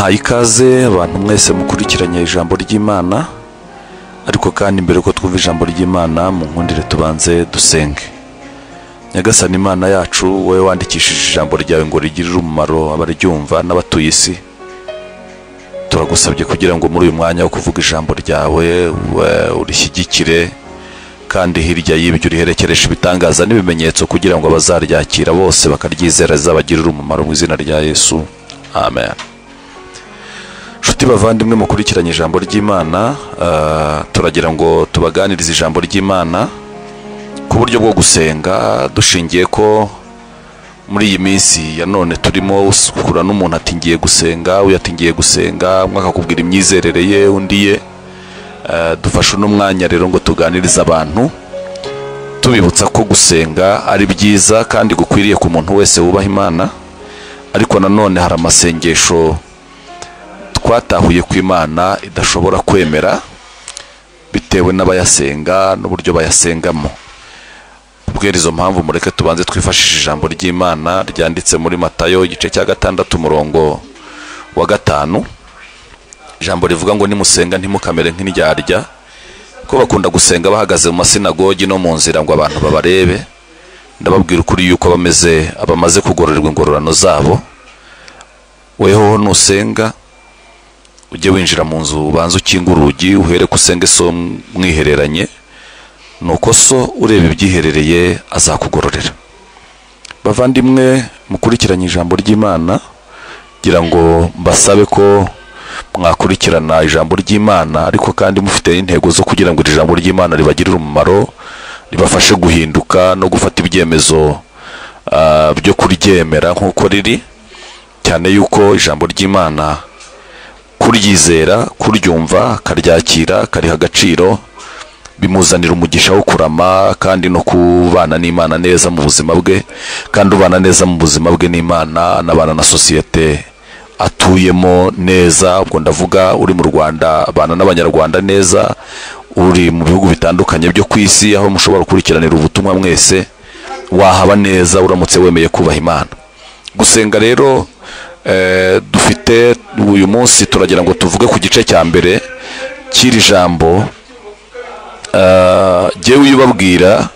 Mpaye ikaze abantu mwese mukurikiranye ijambo ry'Imana, ariko kandi mbere ko twumva ijambo ry'Imana mu nkundire tubanze dusenge. Nyagasani Imana yacu, wowe wandikishije ijambo ryawe ngo rigirire umumaro abaryumva n'abatuye isi, turagusabye kugira ngo muri uyu mwanya wo kuvuga ijambo ryawe urishyigikire, kandi hirya y'ibyo uriherekeresha ibitangaza n'ibimenyetso kugira ngo abazaryakira bose bakaryizera rizabagirire umumaro mu izina rya Yesu, amen. Nshuti bavandimwe mukurikiranye ijambo ry'Imana, turagira ngo tubaganirize ijambo ry'Imana ku buryo bwo gusenga, dushingiye ko muri iyi minsi ya none turimo usukura n'umuntu ati ngiye gusenga, uyu ati ngiye gusenga, umwe akakubwira imyizerere ye, undi ye. Dufashe uno mwanya rero ngo tuganirize abantu tubibutsa ko gusenga ari byiza kandi gukwiriye ku muntu wese wubaha Imana, ariko nanone hari amasengesho twatahuye ku Imana idashobora kwemera bitewe n'abayasenga n'uburyo bayasengamo. Kubera izo mpamvu mureke tubanze twifashishe ijambo ry'Imana ryanditse muri Matayo igice cya 6 umurongo wa 5. Ijambo rivuga ngo nimusenga ntimukamere nk'indyarya, ko bakunda gusenga bahagaze mu masinagogi no mu nzira ngo abantu babarebe. Ndababwira ukuri yuko bameze abamaze kugororerwa ingororano zabo. Weho nusenga ujye winjira mu nzu ubanze ukinga urugi, uhere kusenge so mwihereranye, nuko so ureba ibyiherereye azakugororera. Bavandimwe mukurikiranye ijambo ry'Imana, gira ngo mbasabe ko mwakurikirana ijambo ry'Imana, ariko kandi mufite intego zo kugira ngo ijambo ry'Imana ribagirire umumaro, ribafashe guhinduka no gufata ibyemezo byo kuryemera nk'uko riri, cyane yuko ijambo ry'Imana kuryizera, kuryumva, karyakira, kariha agaciro, bimuzanira umugisha wo kurama kandi no kubana n'Imana neza mu buzima bwe, kandi ubana neza mu buzima bwe n'Imana anabana na sosiyete atuyemo neza. Ubwo ndavuga uri mu Rwanda abana n'abanyarwanda neza, uri mu bihugu bitandukanye byo ku isi aho mushobora gukurikiranira ubutumwa mwese, wahaba neza uramutse wemeye kubaha Imana. Gusenga rero dufite uyu munsi turagira ngo tuvuge ku gice cya mbere cy'iri jambo. Jyewe uyubabwira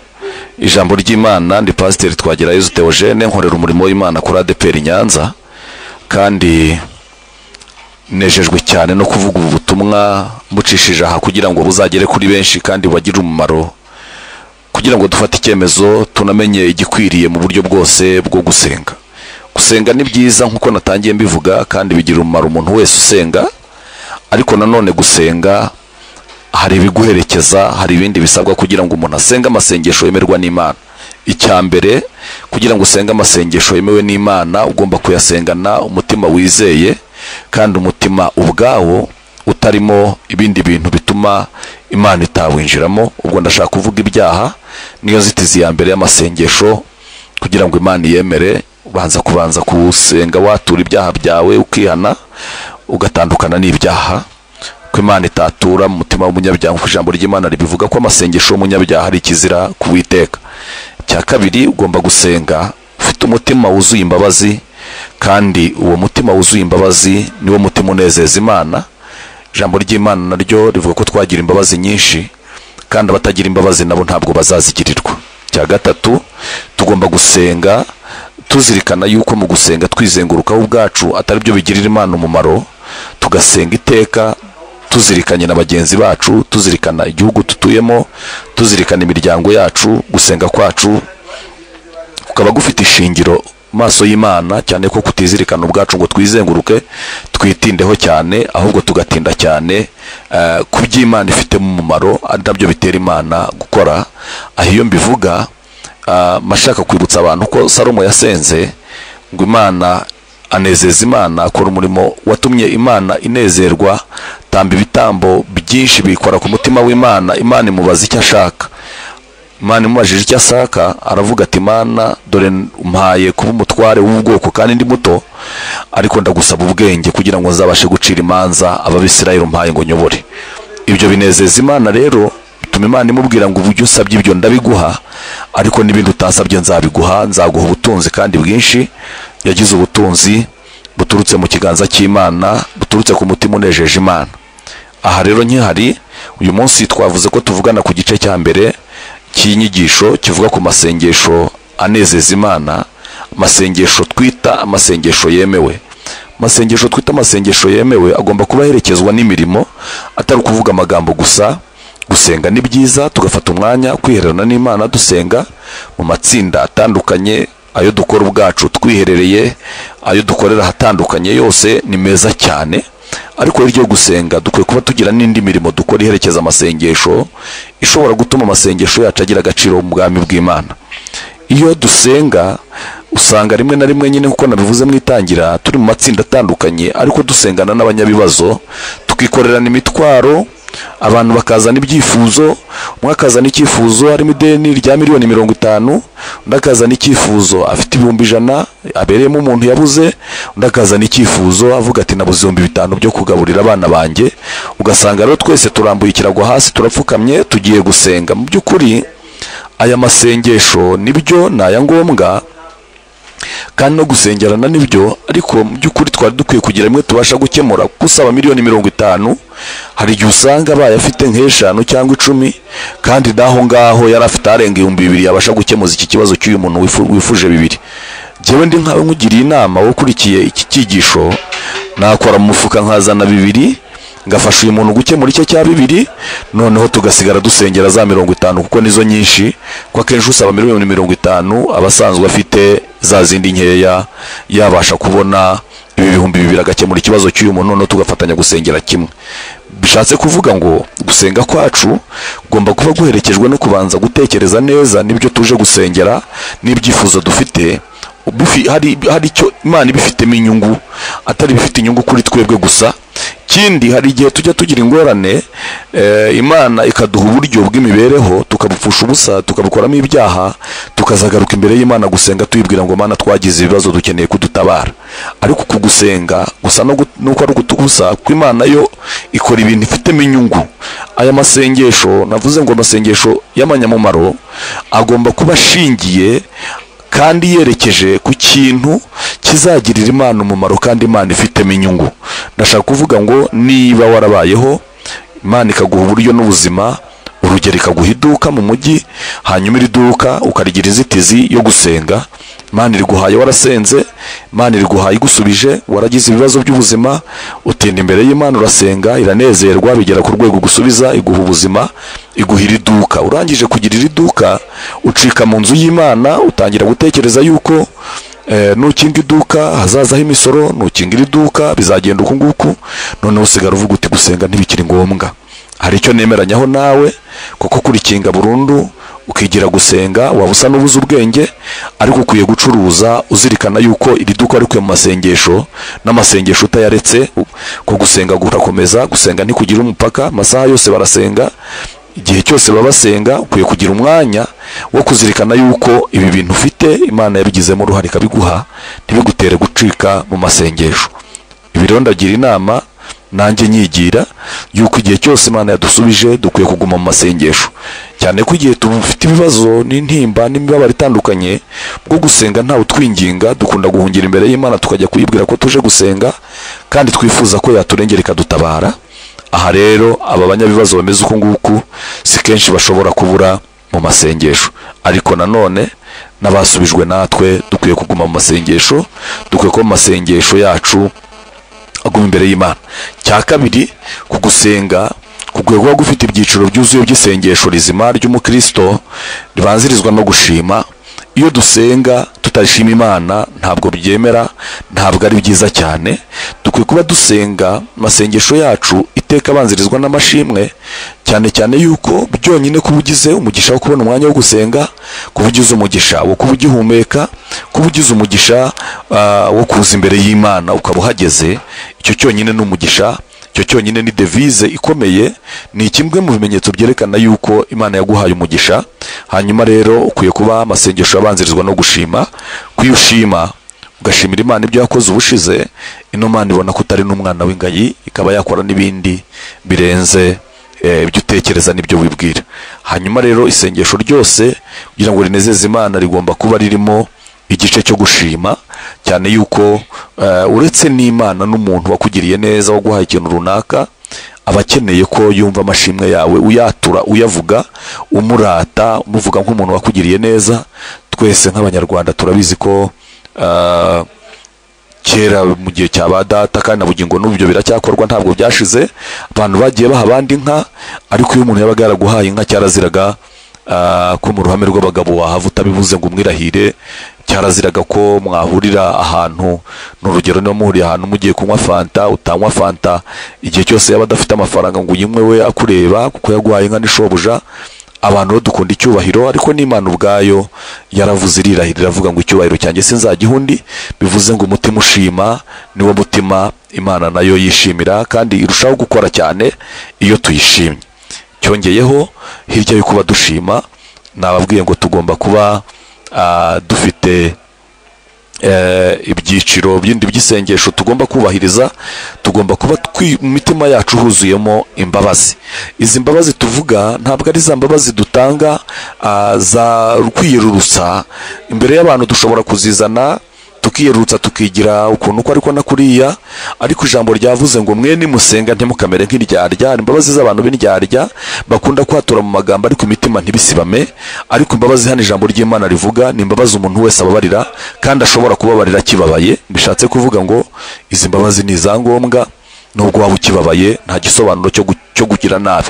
ijambo ry'Imana ndi Pasiteri Twagirayezu Theogene, nkorera umurimo w'Imana kuri ADEPR Nyanza, kandi nejejwe cyane no kuvuga ubu butumwa mucishije aha kugira ngo buzagere kuri benshi kandi bubagirire umumaro, kugira ngo dufate icyemezo tunamenye igikwiriye mu buryo bwose bwo gusenga. Gusenga ni byiza nkuko natangiye mbivuga, kandi bigira umumaro umuntu wese usenga, ariko nanone gusenga hari ibiguherekeza, hari ibindi bisabwa kugira ngo umuntu asenge amasengesho yemerwa n'Imana. Icya mbere, kugira ngo usenge amasengesho yemewe n'Imana ugomba kuyasengana umutima wizeye, kandi umutima ubwawo utarimo ibindi bintu bituma Imana itawinjiramo. Ubwo ndashaka kuvuga ibyaha, niyo nzitizi ya mbere y'amasengesho kugira ngo Imana yemere. Ubanza kubanza kusenga watura ibyaha byawe, ukihana, ugatandukana n'ibyaha, ko Imana itatura mu mutima w'umunyabyaha. Nk'uko ijambo ry'Imana ribivuga ko amasengesho y'umunyabyaha ari ikizira ku Uwiteka. Icya kabiri, ugomba gusenga ufite umutima wuzuye imbabazi, kandi uwo mutima wuzuye imbabazi niwo mutima unezeza Imana. Ijambo ry'Imana naryo rivuga ko twagira imbabazi nyinshi, kandi abatagira imbabazi nabo ntabwo bazazigirirwa. Icya gatatu, tugomba gusenga tuzirikana yuko mu gusenga twizengurukaho ubwacu atari byo bigirira Imana umumaro, tugasenga iteka tuzirikanye na bagenzi bacu, tuzirikana igihugu tutuyemo, tuzirikana imiryango yacu. Gusenga kwacu kukaba gufite ishingiro maso y'Imana, cyane ko kutizirikana ubwacu ngo twizenguruke twitindeho cyane, ahubwo tugatinda cyane ku by'Imana ifitemo umumaro, ari nabyo bitera Imana gukora. Aho iyo mbivuga mashaka kwibutsa abantu ko Salomo yasenze ngo Imana anezeza Imana, akora umurimo watumye Imana inezerwa, tamba ibitambo byinshi bikora ku mutima w'Imana. Imana imubaza icyo ashaka, Imana imubajije icyo ashaka aravuga ati Imana dore umpaye kuba umutware w'ubwoko kandi ndi muto, ariko ndagusaba ubwenge kugira ngo nzabashe gucira imanza ababisirayeli umpaye ngo nyobore. Ibyo binezeza Imana rero, bituma Imana imubwira ngo uburyo usabye ibyo ndabiguha, ariko n'ibindi utasabye nzabiguha, nzaguha ubutunzi kandi bwinshi. Yagize ubutunzi buturutse mu kiganza cy'Imana, buturutse ku mutima unejeje Imana. Aha rero nkihari uyu munsi twavuze ko tuvugana ku gice cya mbere cy'inyigisho kivuga ku masengesho anezeza Imana, amasengesho twita amasengesho yemewe. Amasengesho twita amasengesho yemewe agomba kuba aherekezwa n'imirimo, atari ukuvuga amagambo gusa. Gusenga ni byiza, tugafata umwanya kwihererana n'Imana dusenga mu matsinda atandukanye, ayo dukora ubwacu twiherereye, ayo dukorera ahatandukanye, yose ni meza cyane. Ariko iryo gusenga dukwiye kuba tugira n'indi mirimo dukora iherekeza amasengesho, ishobora gutuma amasengesho yacu agira agaciro mu bwami bw'Imana. Iyo dusenga usanga rimwe na rimwe nyine, kuko nabivuze mu itangira, turi mu matsinda atandukanye, ariko dusengana n'abanyabibazo, tukikorerana imitwaro, abantu bakazana ibyifuzo. Umwe akazana icyifuzo harimo ideni rya 50,000,000, undi akazana icyifuzo afite 100,000 abereyemo umuntu yabuze, undi akazana icyifuzo avuga ati nabuze 5,000 byo kugaburira abana banjye. Ugasanga rero twese turambuye ikirago hasi, turapfukamye, tugiye gusenga. Mu by'ukuri aya masengesho nibyo ni aya ngombwa, kandi no gusengerana nibyo, ariko mu by'ukuri twari dukwiye kugira rimwe tubasha gukemura. Gusaba 50,000,000 hari igihe usanga abaye afite nk'eshanu cyangwa 10, kandi naho ngaho yari afite arenga 2,000 yabasha gukemuza iki kibazo cy'uyu muntu wifuje 2. Njyewe ndi nkawe nkugiriye inama wo ukurikiye iki cyigisho, nakora mu mufuka nkazana 2, ngafasha uyu muntu gukemura icyo cya 2, noneho tugasigara dusengera za 50, kuko nizo nyinshi. Kwa kenshi usaba 50,000,000 abasanzwe afite za zindi nkeya, yabasha kubona ibi 2,000 agakemura ikibazo cy'uyu muntu, noneho tugafatanya gusengera kimwe. Bishatse kuvuga ngo gusenga kwacu kugomba kuba guherekejwe no kubanza gutekereza neza n'ibyo tuje gusengera n'ibyifuzo dufite, hari icyo Imana ibifitemo inyungu, atari bifite inyungu kuri twebwe gusa. Kindi, hari igihe tujya tugira ingorane, Imana ikaduha uburyo bw'imibereho tukabupfusha ubusa, tukabukoramo ibyaha, tukazagaruka imbere y'Imana gusenga tuyibwira ngo Mana twagize ibibazo dukeneye kudutabara. Ariko kugusenga gusa nuko ari ugutugusa ko Imana yo ikora ibintu ifitemo inyungu. Aya masengesho navuze ngo amasengesho y'amanyamumaro agomba kuba ashingiye kandi yerekeje ku kintu kizagirira Imana umumaro kandi Imana ifitemo inyungu. Ndashaka kuvuga ngo niba warabayeho Imana ikaguha uburyo n'ubuzima, urugero ikaguha iduka mu mujyi, hanyuma iri duka ukarigira inzitizi yo gusenga, Imana iriguhaye warasenze, Imana iriguhaye igusubije, waragize ibibazo by'ubuzima, utinda imbere y'Imana urasenga, iranezerwa, bigera ku rwego gusubiza, iguha ubuzima, iguha iri duka. Urangije kugira iri duka, ucika mu nzu y'Imana, utangira gutekereza yuko nukinga iduka hazazaho imisoro, nukinga iri duka bizagenda uku nguku, noneho usigara uvuga uti gusenga ntibikiri ngombwa. Hari icyo nemeranyaho nawe, kuko kurikinga burundu ukigira gusenga waba usa n'ubuze ubwenge, ariko ukwiye gucuruza uzirikana yuko iri duka ariko mu masengesho, n'amasengesho utayaretse, ko gusenga gurakomeza, gusenga ntikugira umupaka, amasaha yose barasenga, igihe cyose babasenga. Ukwiye kugira umwanya wo kuzirikana yuko ibi bintu ufite Imana yabigizemo uruhare ikabiguha, ntibigutere gucika mu masengesho. Ibi rero ndagira inama nanjye nyigira yuko igihe cyose Imana yadusubije dukwiye kuguma mu masengesho, cyane ko igihe tufite ibibazo n'intimba n'imibabaro itandukanye, bwo gusenga ntawe utwinginga, dukunda guhungira imbere y'Imana tukajya kuyibwira ko tuje gusenga kandi twifuza ko yaturengera ikadutabara. Aha rero aba banyabibazo bameze uko nguku si kenshi bashobora kubura mu masengesho, ariko nanone n'abasubijwe natwe dukwiye kuguma mu masengesho, dukwiye kuba mu masengesho yacu aguma imbere y'Imana. Cya kabiri, kugusenga kugwe kuba gufite ibyiciro byuzuye by'isengesho rizima ry'umukristo ribanzirizwa no gushima. Iyo dusenga tutashima Imana ntabwo byemera, ntabwo ari byiza cyane. Dukwiye kuba dusenga amasengesho yacu iteka abanzirizwa n'amashimwe, cyane cyane yuko byonyine kuba ugize umugisha wo kubona umwanya wo gusenga, kuba ugize umugisha wo kuba ugihumeka, kuba ugize umugisha wo kuza imbere y'Imana ukaba uhageze, icyo cyonyine ni umugisha, icyo cyonyine ni devise ikomeye, ni kimwe mu bimenyetso byerekana yuko Imana yaguhaye umugisha. Hanyuma rero ukwiye kuba amasengesho abanzirizwa no gushima. Kwishima ugashimira Imana ibyo yakoze ubushize, ino Mana ibona ko utari n'umwana w'ingayi, ikaba yakora n'ibindi birenze ibyo utekereza n'ibyo wibwira. Hanyuma rero isengesho ryose kugira ngo rinezeze Imana rigomba kuba ririmo igice cyo gushima, Cyane yuko uretse n'Imana n'umuntu wakugiriye neza, waguhaye ikintu runaka, aba akeneye ko yumva amashimwe yawe, uyatura, uyavuga, umurata, umuvuga nk'umuntu wakugiriye neza. Twese nk'Abanyarwanda turabizi ko kera mu gihe cya ba data, kandi na bugingo n'ubu ibyo biracyakorwa, ntabwo byashize, abantu bagiye baha abandi inka, ariko iyo umuntu yabaga yaraguhaye inka cyaraziraga ko mu ruhame rw'abagabo wahava utabivuze ngo umwirahire. Cyaraziraga ko mwahurira ahantu, ni urugero niba muhuriye ahantu mugiye kunywa fanta, utanywa fanta igihe cyose yaba adafite amafaranga ngo uyinywe we akureba, kuko yaguhaye inka n'ishobuja. Abantu bo dukunda icyubahiro, ariko n'Imana ubwayo yaravuze irirahira, iravuga ngo icyubahiro cyanjye sinzagiha undi. Bivuze ngo umutima ushima niwo mutima Imana nayo yishimira, kandi irushaho gukora cyane iyo tuyishimye. Cyongeyeho, hirya yo kuba dushima, nababwiye ngo tugomba kuba dufite ibyiciro bindi by'isengesho tugomba kubahiriza. Tugomba kuba mu mitima yacu huzuyemo imbabazi. Izi mbabazi tuvuga ntabwo ari za mbabazi dutanga za kwiyerurutsa imbere y'abantu, dushobora kuzizana tukiyerurutsa tukigira ukuntu uko ariko na kuriya, ariko ijambo ryavuze ngo mwe nimusenga ntimukamere nk'indyarya. Hari imbabazi z'abantu b'indyarya bakunda kwatura mu magambo ariko imitima ntibisibame. Ariko imbabazi hano ijambo ry'Imana rivuga ni imbabazi umuntu wese ababarira, kandi ashobora kubabarira akibabaye. Bishatse kuvuga ngo izi mbabazi ni izangombwa nubwo waba ukibabaye, nta gisobanuro cyo kugira nabi.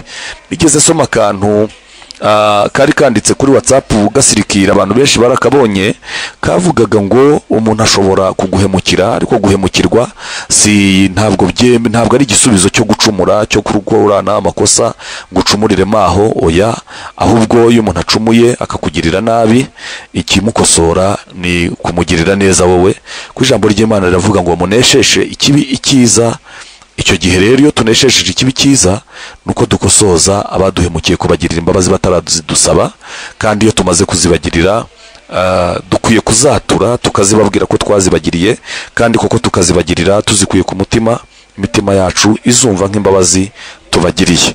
Nigeze soma akantu kari kanditse kuri WhatsApp gasirikira, abantu benshi barakabonye, kavugaga ngo umuntu ashobora kuguhemukira, ariko guhemukirwa si ntabwo ntabwo ari igisubizo cyo gucumura, cyo kurukorana amakosa ngo ucumurire maho, oya. Ahubwo iyo umuntu acumuye akakugirira nabi, ikimukosora ni kumugirira neza wowe. Ku ijambo ry'Imana riravuga ngo munesheshe ikibi icyiza. Icyo gihe rero iyo tuneshesheje ikibi cyiza, nuko dukosoza abaduhemukiye kubagirira imbabazi bataradusaba, kandi iyo tumaze kuzibagirira dukwiye kuzatura tukazibabwira ko twazibagiriye, kandi koko tukazibagirira tuzikuye ku mutima, imitima yacu izumva nk'imbabazi tubagiriye.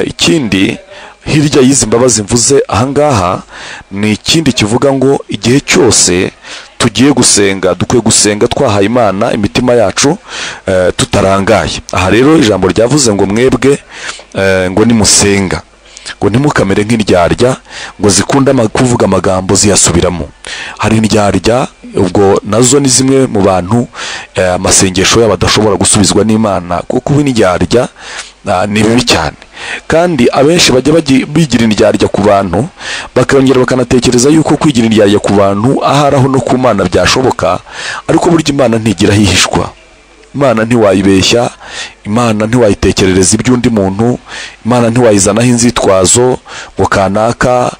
Ikindi hirya y'izi mbabazi mvuze ahangaha ni ikindi kivuga ngo igihe cyose tugiye gusenga dukwiye gusenga twahaye Imana imitima yacu tutarangaye. Aha rero ijambo ryavuze ngo mwebwe ngo nimusenga ngo ntimukamere nk'indyarya, ngo zikunda kuvuga amagambo ziyasubiramo. Hari indyarya, ubwo nazo ni zimwe mu bantu amasengesho yabo adashobora gusubizwa n'Imana, kuko indyarya ni bibi cyane. Kandi abenshi bajya bigira indyarya ku bantu, bakongera bakanatekereza yuko kwigira indyarya ku bantu ahari aho no ku Mana byashoboka, ariko burya Imana ntigira hihishwa. Imana ntiwayibeshya, Imana ntiwayitekerereza iby'undi muntu, Imana ntiwayizanaho inzitwazo ngo kanaka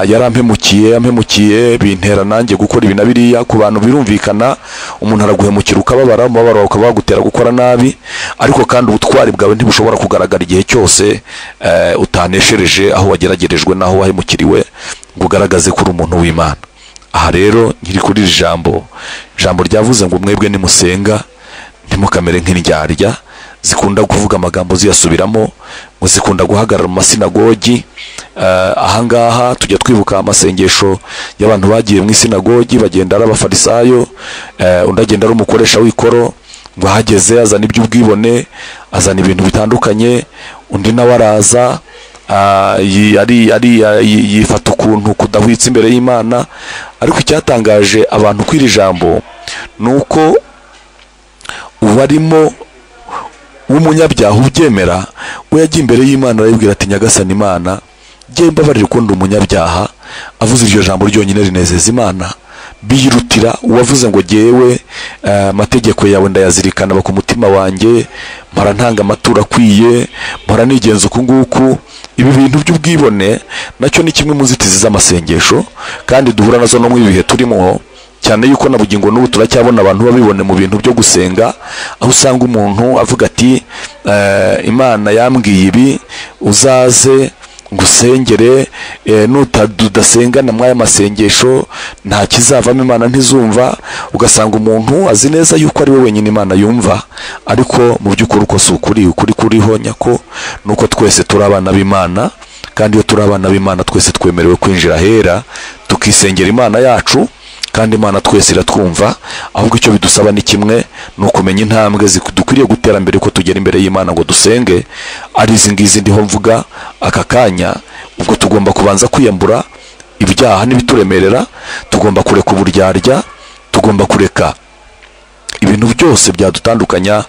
yarampemukiye, yampemukiye bintera nanjye gukora ibi na biriya. Ku bantu birumvikana, umuntu araguhemukira ukababara, umubabaro ukaba wagutera gukora nabi, ariko kandi ubutwari bwawe ntibushobora kugaragara igihe cyose utaneshereje aho wageragerejwe n'aho wahemukiriwe ngo ugaragaze ko uri umuntu w'Imana. Aha rero nkiri kuri iri jambo, ijambo ryavuze ngo mwebwe nimusenga ntimukamere nk'indyarya zikunda kuvuga amagambo ziyasubiramo, ngo zikunda guhagarara mu masinagogi. Ahangaha tujya twibuka amasengesho y'abantu bagiye mu isinagogi, bagenda ari abafarisayo, undi agenda ari umukoresha w'ikoro, ngo ahageze azana iby'ubwibone, azana ibintu bitandukanye, undi nawe araza yifata ukuntu kudahwitse imbere y'Imana. Ariko icyatangaje abantu kw'iri jambo ni uko uwarimo w'umunyabyaha ubyemera, we yagiye imbere y'Imana arayibwira ati Nyagasani Imana, jye mbabarira ukunda umunyabyaha. Avuze iryo jambo ryonyine rinezeza Imana, biyirutira uwavuze ngo jyewe amategeko yawe ndayazirikana ku mutima wanjye, mpora ntanga amaturo akwiye, mpora nigenza uku nguku. Ibi bintu by'ubwibone nacyo ni kimwe mu nzitizi z'amasengesho kandi duhura nazo no mu bihe turimo, cyane yuko na bugingo n'ubu turacyabona abantu babibone mu bintu byo gusenga, aho usanga umuntu avuga ati Imana yambwiye ibi, uzaze ngusengere, nutadasengana mwaya masengesho nta kizavamo, Imana ntizumva. Ugasanga umuntu azi neza yuko ari we wenyine Imana yumva, ariko mu by'ukuri uko si ukuri. Ukuri kuriho nyako nuko twese turi abana b'Imana, kandi iyo turi abana b'Imana twese twemerewe kwinjira ahera tukisengera Imana yacu, Kandi Imana twese iratwumva, ahubwo icyo bidusaba ni kimwe, ni ukumenya intambwe dukwiriye gutera mbere ko tugera imbere y'Imana ngo dusenge. Ari izi ngizi ndiho mvuga aka kanya. Ubwo tugomba kubanza kwiyambura ibyaha n'ibituremerera, tugomba kureka uburyarya, tugomba kureka ibintu byose byadutandukanya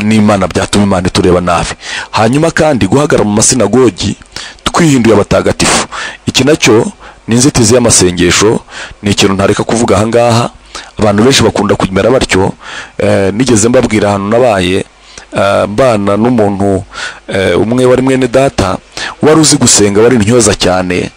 n'Imana, byatuma Imana itureba nabi. Hanyuma kandi guhagarara mu masinagogi twihinduye abatagatifu, iki nacyo ni inzitizi y'amasengesho, ni ikintu ntareka kuvuga aha ngaha. Abantu benshi bakunda kumera batyo. Nigeze mbabwira ahantu nabaye mbana n'umuntu umwe wari mwene data, wari uzi gusenga, wari intyoza cyane.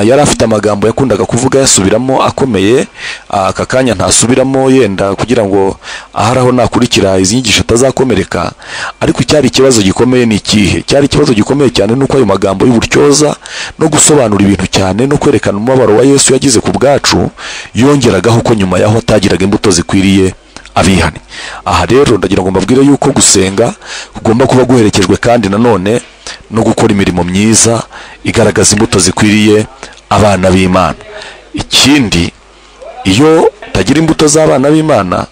Yari afite amagambo yakundaga kuvuga yasubiramo akomeye. Aka kanya ntasubiramo yenda kugira ngo ahari aho nakurikira izi nyigisho atazakomereka. Ariko icyari ikibazo gikomeye ni ikihe? Cyari ikibazo gikomeye cyane nuko ayo magambo y'uburyoza no gusobanura ibintu cyane no kwerekana umubabaro wa Yesu yagize ku bwacu, yongeragaho ko nyuma yaho atagiraga imbuto zikwiriye abihane. Aha rero ndagira ngo mbabwire yuko gusenga kugomba kuba guherekejwe kandi nanone no gukora imirimo myiza igaragaza imbuto zikwiriye abana b'Imana. Ikindi, iyo utagira imbuto z'abana b'Imana,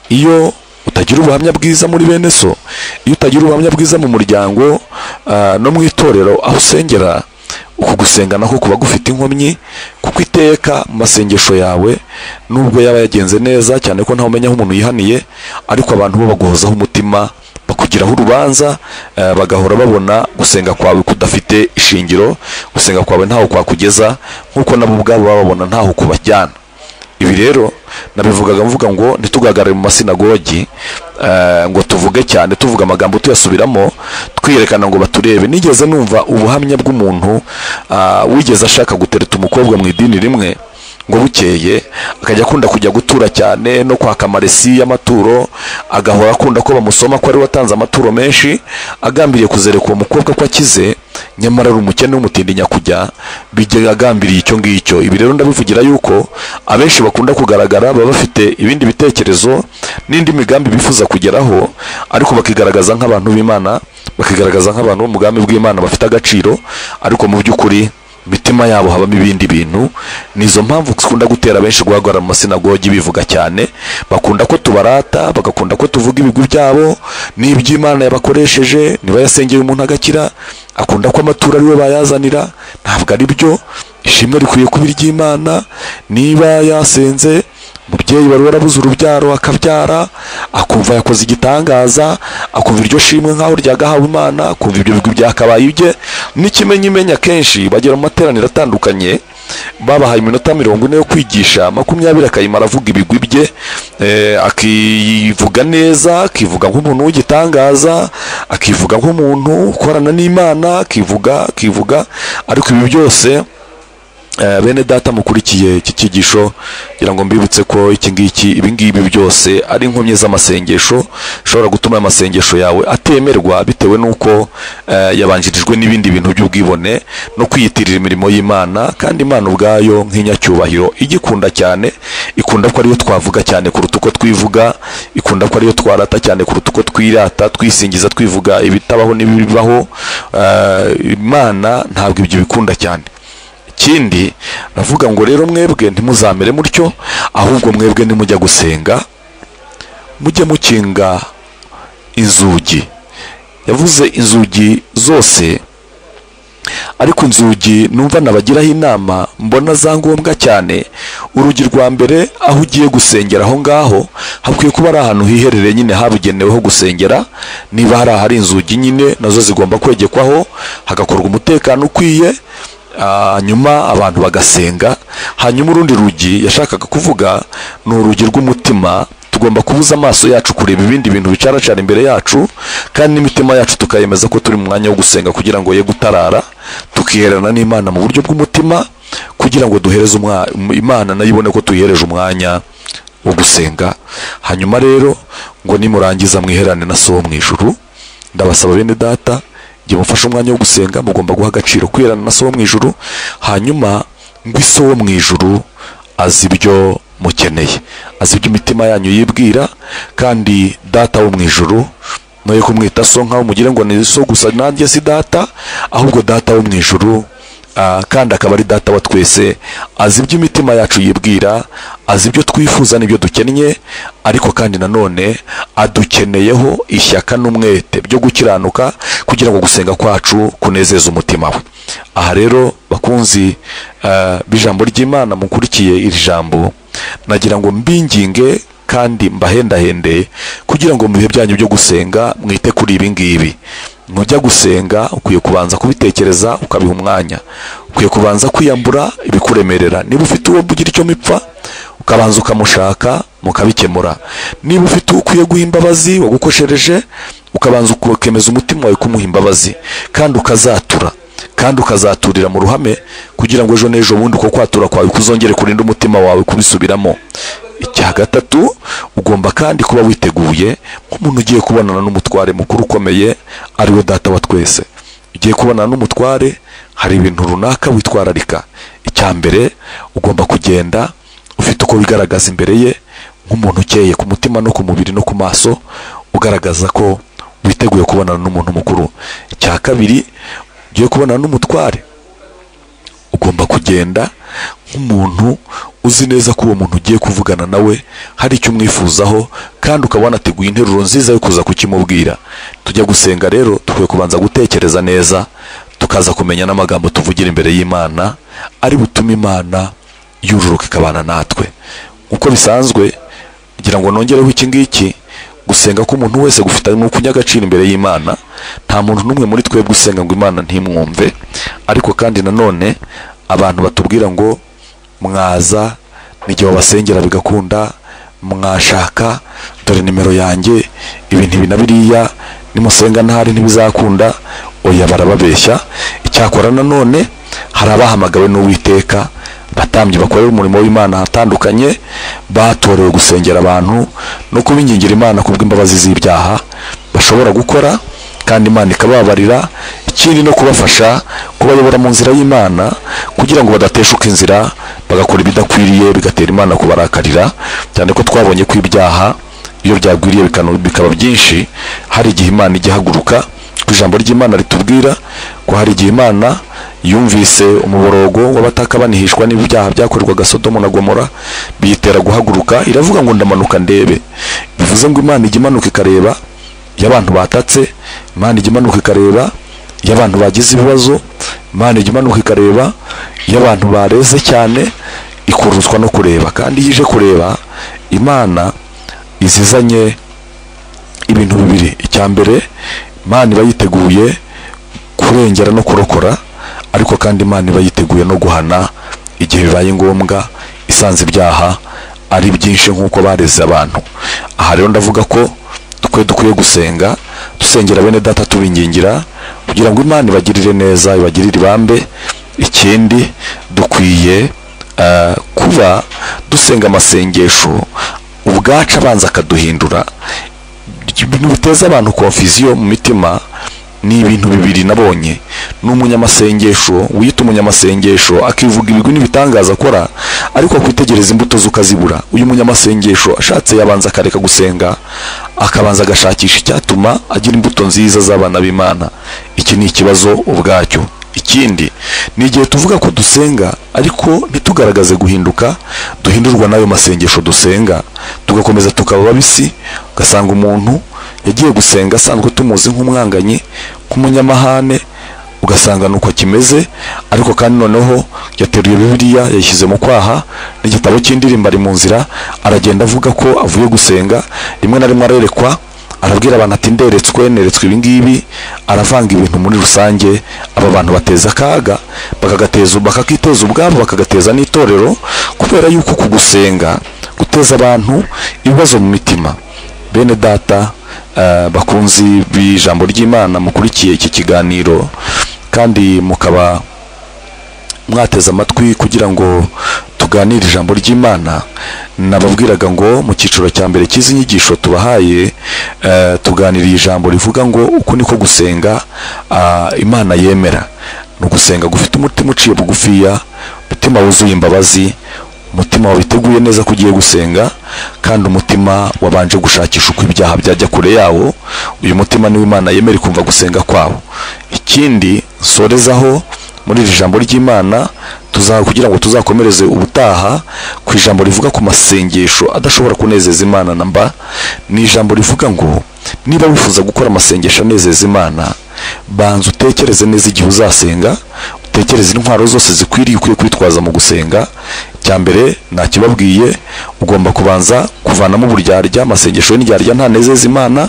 iyo utagira ubuhamya bwiza muri bene so, iyo utagira ubuhamya bwiza mu muryango no mu itorero aho usengera, uku gusenga nako kuba gufite inkomyi, kuko iteka mu masengesho yawe nubwo yaba yagenze neza cyane ko ntawe umenya aho umuntu yihaniye, ariko abantu bo baguhozaho umutima, bakugiraho urubanza, bagahora babona gusenga kwawe kudafite ishingiro, gusenga kwawe ntaho kwakugeza, nkuko nabo ubwabo bababona ntaho kubajyana. Ibi rero nabivugaga mvuga ngo ntitugagarare mu masinagogi ngo tuvuge cyane, tuvuga amagambo tuyasubiramo, twiyerekana ngo baturebe. Nigeze numva ubuhamya bw'umuntu wigeze ashaka gutereta umukobwa mu idini rimwe, ngo bukeye akajya akunda kujya gutura cyane no kwaka amaresi y'amaturo, agahora akunda ko bamusoma ko ari watanze amaturo menshi, agambiriye kuzereka uwo mukobwa ko akize, nyamara ari umukene w'umutindi nyakujya, bijya agambiriye icyo ngicyo. Ibi rero ndabivugira yuko abenshi bakunda kugaragara baba bafite ibindi bitekerezo n'indi migambi bifuza kugeraho, ariko bakigaragaza nk'abantu b'Imana, bakigaragaza nk'abantu b'umugambi bw'Imana bafite agaciro, ariko mu by'ukuri mitima yabo habamo ibindi bintu. Nizo mpamvu zikunda gutera benshi guhagarara mu masinagogi bivuga cyane. Bakunda ko tubarata, bagakunda ko tuvuga ibigwi byabo n'iby'Imana yabakoresheje. Niba yasengeye umuntu agakira, akunda ko amaturo ariwe bayazanira. Ntabwo ari byo, ishimwe rikwiye kuba iry'Imana. Niba yasenze umubyeyi wari warabuze urubyaro akabyara, akumva yakoze igitangaza, akumva iryo shimwe nkaho ryagahawe Imana, akumva ibyo bigwi byakabaye ibye. N'ikimenyimenya kenshi bagera mu materaniro atandukanye, babahaye iminota 40 yo kwigisha, 20 akayimara avuga ibigwi bye, akivuga neza, akivuga nk'umuntu w'igitangaza, akivuga nk'umuntu ukorana n'Imana, akivuga. Ariko ibi byose bene data mukurikiye iki cyigisho, ngira ngo mbibutse ko iki ngiki, ibi ngibi byose ari inkomyi z'amasengesho, ushobora gutuma amasengesho yawe atemerwa bitewe n'uko yabanjirijwe n'ibindi bintu by'ubwibone no kwiyitirira imirimo y'Imana. Kandi Imana ubwayo nk'inyacyubahiro igikunda cyane, ikunda ko ariyo twavuga cyane kuruta uko twivuga, ikunda ko ariyo twarata cyane kuruta uko twirata, twisingiza, twivuga ibitabaho n'ibibaho. Imana ntabwo ibyo bikunda cyane. Ikindi navuga ngo rero mwebwe ntimuzamere mutyo, ahubwo mwebwe nimujya gusenga mujye mukinga inzugi. Yavuze inzugi zose, ariko inzugi numva nabagiraho inama mbona za ngombwa cyane. Urugi rwa mbere, aho ugiye gusengera aho ngaho hakwiye kuba ari ahantu hiherereye nyine habugenewe ho gusengera. Niba hari ahari inzugi nyine nazo zigomba kwegekwaho, hagakorwa umutekano ukwiye, hanyuma abantu bagasenga. Hanyuma urundi rugi yashakaga kuvuga ni urugi rw'umutima. Tugomba kubuza amaso yacu kureba ibindi bintu bicaracara imbere yacu, kandi n'imitima yacu tukayemeza ko turi mu mwanya wo gusenga kugira ngo ye gutarara, tukiherana n'Imana mu buryo bw'umutima, kugira ngo duhereze Imana nayo ibone ko tuyihereje umwanya wo gusenga. Hanyuma rero ngo nimurangiza mwiherane na So wo mu ijuru. Ndabasaba bene data, igihe mufashe umwanya wo gusenga mugomba guha agaciro kwiherana na So wo mu ijuru. Hanyuma ngo So wo mu ijuru azi ibyo mukeneye, azi ibyo imitima yanyu yibwira. Kandi data wo mu ijuru, noye kumwita so nkaho mugire ngo ni so gusa nanjye si data, ahubwo data wo mu ijuru kandi akaba ari data wa twese. Azi ibyo imitima yacu yibwira, azi ibyo twifuza n'ibyo dukennye, ariko kandi nanone adukeneyeho ishyaka n'umwete byo gukiranuka kugira ngo gusenga kwacu kunezeze umutima we. Aha rero bakunzi b'ijambo ry'Imana mukurikiye iri jambo, nagira ngo mbinginge kandi mbahendahende kugira ngo mu bihe byanyu byo gusenga mwite kuri ibi ngibi. Nujya gusenga ukwiye kubanza kubitekereza ukabiha umwanya, ukwiye kubanza kwiyambura ibikuremerera. Niba ufite uwo ugira icyo mipfa ukabanza ukamushaka mukabikemura. Niba ufite uwo ukwiye guha imbabazi wagukoshereje, ukabanza ukemeza umutima wawe kumuha imbabazi, kandi ukazatura, kandi ukazaturira mu ruhame kugira ngo ejo n'ejo bundi uko kwatura kwawe kuzongere kurinda umutima wawe kubisubiramo. Icya gatatu, ugomba kandi kuba witeguye nk'umuntu ugiye kubonana n'umutware mukuru ukomeye ari we data wa twese. Ugiye kubonana n'umutware, hari ibintu runaka witwararika. Icya mbere, ugomba kugenda ufite uko wigaragaza imbere ye nk'umuntu ukeye ku mutima no ku mubiri no ku maso, ugaragaza ko witeguye kubonana n'umuntu mukuru. Icya kabiri, ugiye kubonana n'umutware, ugomba kugenda nk'umuntu uzi neza ko uwo muntu ugiye kuvugana nawe hari icyo umwifuzaho, kandi ukaba wanateguye interuro nziza yo kuza kukimubwira. Tujya gusenga rero dukwiye kubanza gutekereza neza, tukaza kumenya n'amagambo tuvugira imbere y'Imana ari butume Imana yururuka ikabana natwe. Uko bisanzwe, ngira ngo nongereho iki ngiki, gusenga k'umuntu wese gufite n'ukunyagaciro imbere y'Imana. Nta muntu n'umwe muri twebwe usenga ngo Imana ntimwumve, ariko kandi nanone abantu batubwira ngo mwaza n'igihe wabasengera bigakunda, mwashaka dore nimero yanjye, ibintu ibi na biriya, nimusenga ntari ntibizakunda. Oya, barababeshya. Icyakora nanone hari abahamagawe n'Uwiteka, batambyi bakorera umurimo w'Imana ahatandukanye, batorewe gusengera abantu no kubingingira Imana kubw'imbabazi z'ibyaha bashobora gukora, kandi Imana ikababarira. Ikindi no kubafasha kubayobora mu nzira y'Imana kugira ngo badateshuka inzira bagakora ibidakwiriye bigatera Imana kubarakarira, cyane ko twabonye ko ibyaha iyo byagwiriye bikaba byinshi, hari igihe Imana igihaguruka. Ku ijambo ry'Imana ritubwira ko hari igihe Imana yumvise umuborogo w'abataka banihishwa n'ibyaha byakorerwaga Sodomu na Gomora, biyitera guhaguruka, iravuga ngo ndamanuka ndebe. Bivuze ngo Imana ijya imanuka ikareba iyo abantu batatse, Imana ijya imanuka ikareba iyo abantu bagize ibibazo, Imana ijya imanuka ikareba iyo abantu bareze cyane, ikuruzwa no kureba. Kandi iyo ije kureba, Imana izizanye ibintu bibiri. Icya mbere, Imana iba yiteguye kurengera no kurokora, ariko kandi Imana iba yiteguye no guhana igihe bibaye ngombwa, isanze ibyaha ari byinshi nk'uko bareze abantu. Aha rero ndavuga ko twe dukwiye gusenga, dusengera bene data tubingingira kugira ngo Imana ibagirire neza, ibagirire ibambe. Ikindi, dukwiye kuba dusenga amasengesho ubwacu abanza akaduhindura. Ibintu biteza abantu confusion mu mitima ni ibintu bibiri nabonye. Ni umunyamasengesho wiyita umunyamasengesho akivuga ibigwi n'ibitangaza akora, ariko kwitegereza imbuto zukazibura. Uyu munyamasengesho ashatse yabanza akareka gusenga, akabanza agashakisha icyatuma agira imbuto nziza z'abana b'Imana. Iki ni ikibazo ubwacyo. Ikindi ni igihe tuvuga ko dusenga ariko ntitugaragaze guhinduka, duhindurwa n'ayo masengesho dusenga, tugakomeza tukaba babisi. Ugasanga umuntu yagiye gusenga asanzwe tumuzi nk'umwanganyi, nk'umunyamahane, ugasanga nuko kimeze, ariko kandi noneho yateruye Bibiliya yayishyize mu kwaha n'igitabo cy'indirimbo ari mu nzira, aragenda avuga ko avuye gusenga. Rimwe na rimwe arerekwa, arabwira abantu ati nderetswe, neretswe ibi ngibi, aravanga ibintu muri rusange. Aba bantu bateza akaga, bakagateza, bakakiteza ubwabo, bakagateza n'itorero, kubera yuko kugusenga guteza abantu ibibazo mu mitima. Bene data bakunzi b'ijambo ry'Imana mukurikiye iki kiganiro, kandi mukaba mwateze amatwi kugira ngo tuganire ijambo ry'Imana, nababwiraga ngo mu cyiciro cya mbere cy'izi nyigisho tubahaye, tuganiriye ijambo rivuga ngo uku niko gusenga Imana yemera. Ni ugusenga gufite umutima uciye bugufiya, umutima wuzuye imbabazi, umutima wabiteguye neza ko ugiye gusenga, kandi umutima wabanje gushakisha uko ibyaha byajya kure yawo. Uyu mutima niwo Imana yemera ikumva gusenga kwawo. Ikindi nsorezaho Muri iri jambo ry'Imana kugira ngo tuzakomereze ubutaha ku ijambo rivuga ku masengesho adashobora kunezeza Imana namba. Ni ijambo rivuga ngo niba wifuza gukora amasengesho anezeza Imana, banza utekereze neza igihe uzasenga, utekereze intwaro zose zikwiriye ukwiye kwitwaza mu gusenga. Icya mbere nakibabwiye, ugomba kubanza kuvanamo uburyarya. Amasengesho y'indyarya ntanezeza Imana,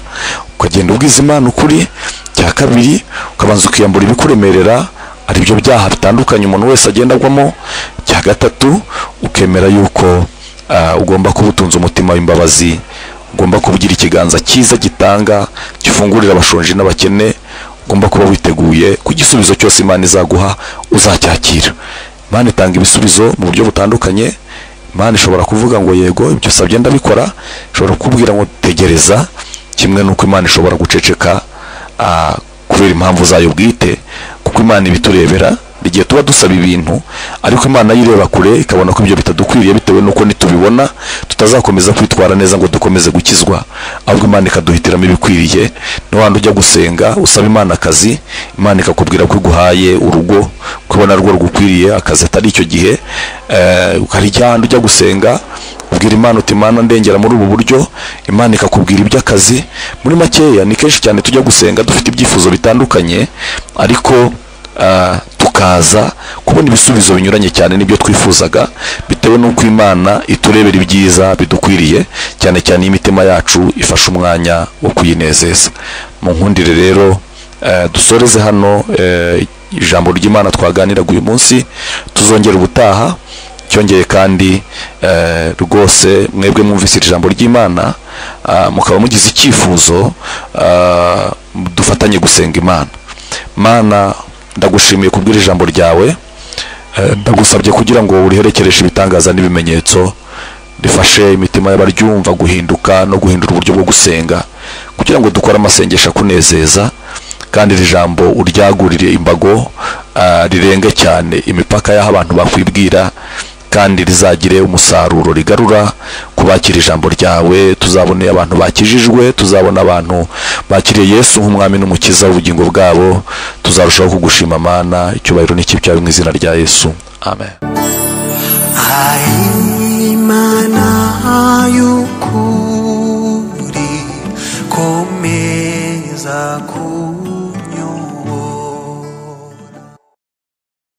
ukagenda ubwiza Imana ukuri. Icya kabiri, ukabanza ukiyambura ibikuremerera, ari byo byaha bitandukanye umuntu wese agenda agwamo. Icya gatatu, ukemera yuko ugomba kuba utunze umutima w'imbabazi, ugomba kugira ikiganza cyiza gitanga, gifungurira abashonji n'abakene, ugomba kuba witeguye ku gisubizo cyose Imana izaguha uzacyakira. Imana itanga ibisubizo mu buryo butandukanye. Imana ishobora kuvuga ngo yego ibyo usabye ndabikora, ishobora kukubwira ngo tegereza, kimwe n'uko Imana ishobora guceceka kubera impamvu zayo bwite, kuko Imana ibiturebera. Igihe tuba dusaba ibintu ariko Imana yireba kure ikabona ko ibyo bitadukwiriye, bitewe n'uko nitubibona tutazakomeza kwitwara neza ngo dukomeze gukizwa, ahubwo Imana ikaduhitiramo ibikwiriye. N'wandi ujya gusenga usaba Imana akazi, Imana ikakubwira ko iguhaye urugo, kubona rwo rugukwiriye, akazi atari icyo gihe. Ukarijya ujya gusenga ubwira Imana uti Imana ndengera muri ubu buryo, Imana ikakubwira iby'akazi. Muri makeya ni kenshi cyane tujya gusenga dufite ibyifuzo bitandukanye, ariko tukaza kubona ibisubizo binyuranye cyane n'ibyo twifuzaga, bitewe n'uko Imana iturebera ibyiza bidukwiriye, cyane cyane imitima yacu ifashe umwanya wo kuyinezeza. Mu nkundire rero dusoreze hano ijambo ry'Imana twaganiraga uyu munsi, tuzongera ubutaha. Cyongeye kandi rwose mwebwe mwumvise ijambo ry'Imana, mukaba mugize icyifuzo, dufatanye gusenga Imana. Mana, ndagushimiye kubwira ijambo ryawe, ndagusabye kugira ngo uriherekereshe ibitangaza n'ibimenyetso, rifashe imitima y'abaryumva guhinduka no guhindura uburyo bwo gusenga, kugira ngo dukore amasengesho akunezeza, kandi iri jambo uryagurire imbago, rirenge cyane imipaka y'aho abantu bakwibwira, kandi rizagire umusaruro rigarura kubakira ijambo ryawe. Tuzabone abantu bakijijwe, tuzabona abantu bakiriye Yesu nk'umwami n'umukiza w'ubugingo bwabo. Tuzarushaho kugushima Mana. Icyubahiro n'icyawe mu izina rya Yesu, amen.